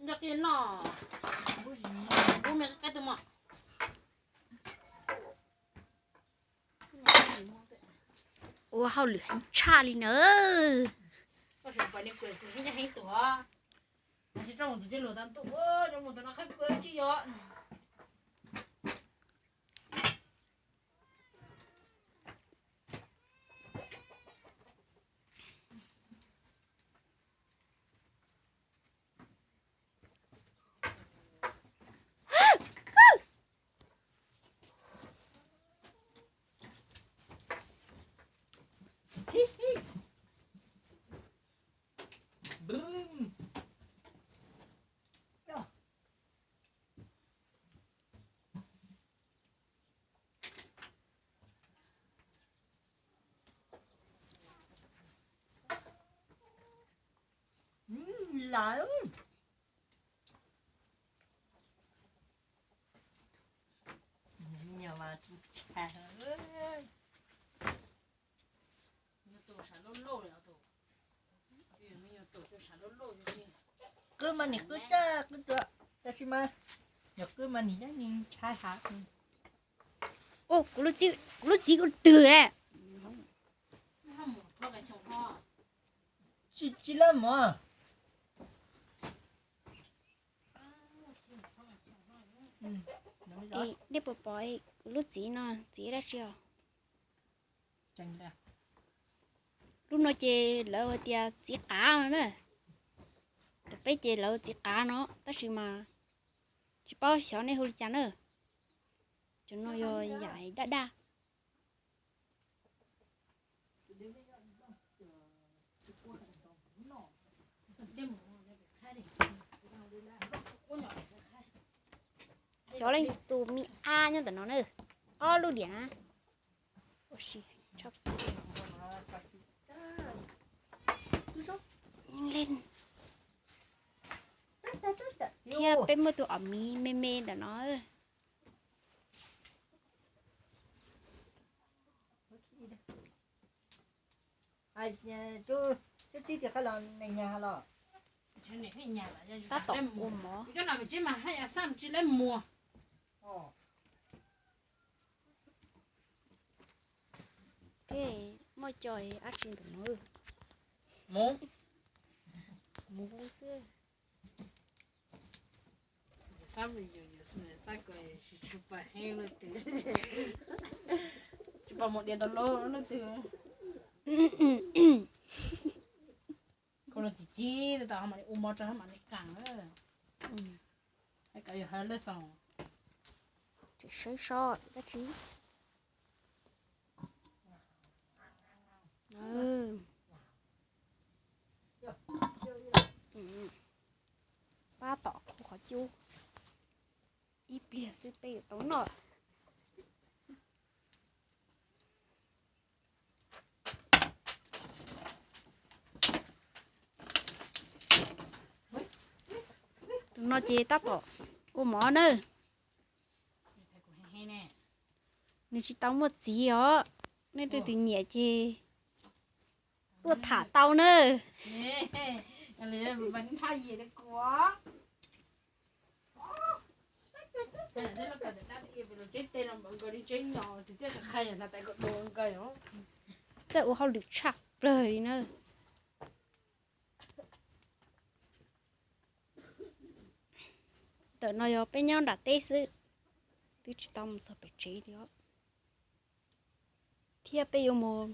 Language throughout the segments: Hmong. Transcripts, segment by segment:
Nco qi no, npub me qab tus mom. Ua hauj lwm heev tshaj li na. Koj sawv pais li kuv heev heev tuaj. Mas tsis rooj mus txog tij laug tag ntuj, rooj mus txog no qhaib kua tsis yog. Lawm. Nyuam mas tsis ntshai. Qwb mas nim qwb caj qwb tuaj, tab sis mas yog qwb mas nim nyob nim ntshai hav. Kuv lub txiv, kuv lub txiv kuv twg e. Tsis, tsis laj mov. Nej puas pom kuv lub txiv no, txiv dab tsi os? Lub no ces lawv hais tias txiv qav no na. Rau peb ces lawv txiv qav no, tab sis mas tsis paub xyov nej hu li cas na. Cov no yog yam daj daj. Xyov leej twg tus me ab nyob ntawm no na. Ob lub diam na. Thiab peb muaj tus ob miv me me ntawm no. Tub txib tias qab los neeg nyag los. Tab tom ua mov. Thiab muaj cov dab tsi ntawm no. Mus xwb. Tsis pom mus diav tau lub twg. Koj los tsis txib tau, mam li ua mov rau mam li kam. Hais kom yog hais lawm xaus. Tsis saib sov dab tsi. Tab tom khu qhov cub. Ib pliag xwb peb yuav tau noj. Tus no ces tab tom ua mov na. Nws tsis tau muaj txiv os. Nej leej twg nyiam ces tuaj tham tau na. Txawj ua hauj lwm tshaj plaws li na. Ntawm no yog peb nyob nram teb xwb, twb tsis tau mus txog pem tsev li os. Thiab peb yuav mus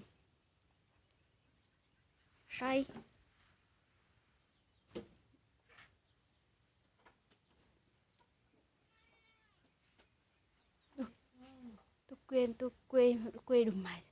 saib. Tuaj kuj, tuaj kuj, tuaj kuj dua mas.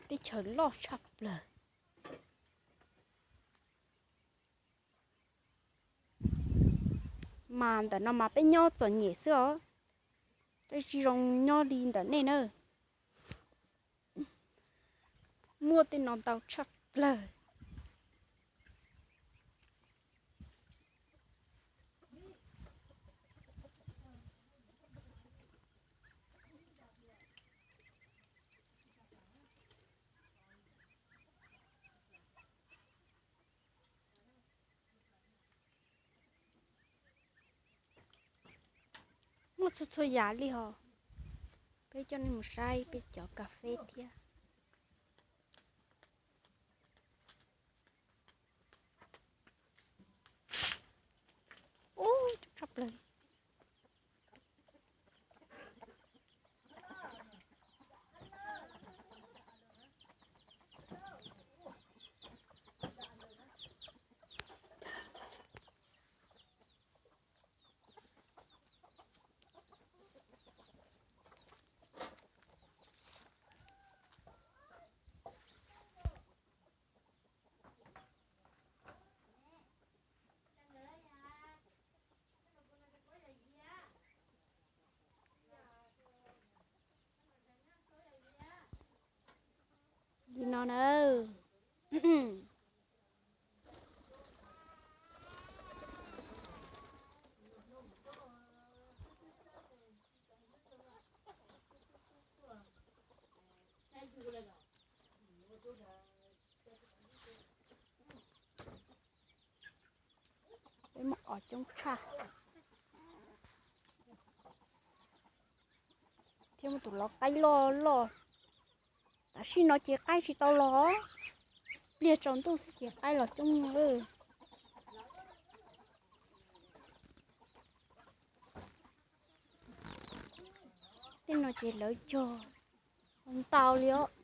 Teb chaws loj tshaj plaws. Mas ntawm no mas peb nyob txom nyem xwb os, peb tsis zoo nyob li ntawm nej na. Muaj tej no ntau tshaj plaws. Txhua txhua yam li hos. Peb coj nej mus saib peb cov kas fes thiab. Ub, coob tshaj plaws. Li no na. Peb muaj os coob tshaj. Thiab muaj tus lov qaib loj loj. Tam sim no ces qaib tsis tau los, pliag tsaus ntuj xwb ces qaib los coob. Tej no ces lawv cog ntau li os.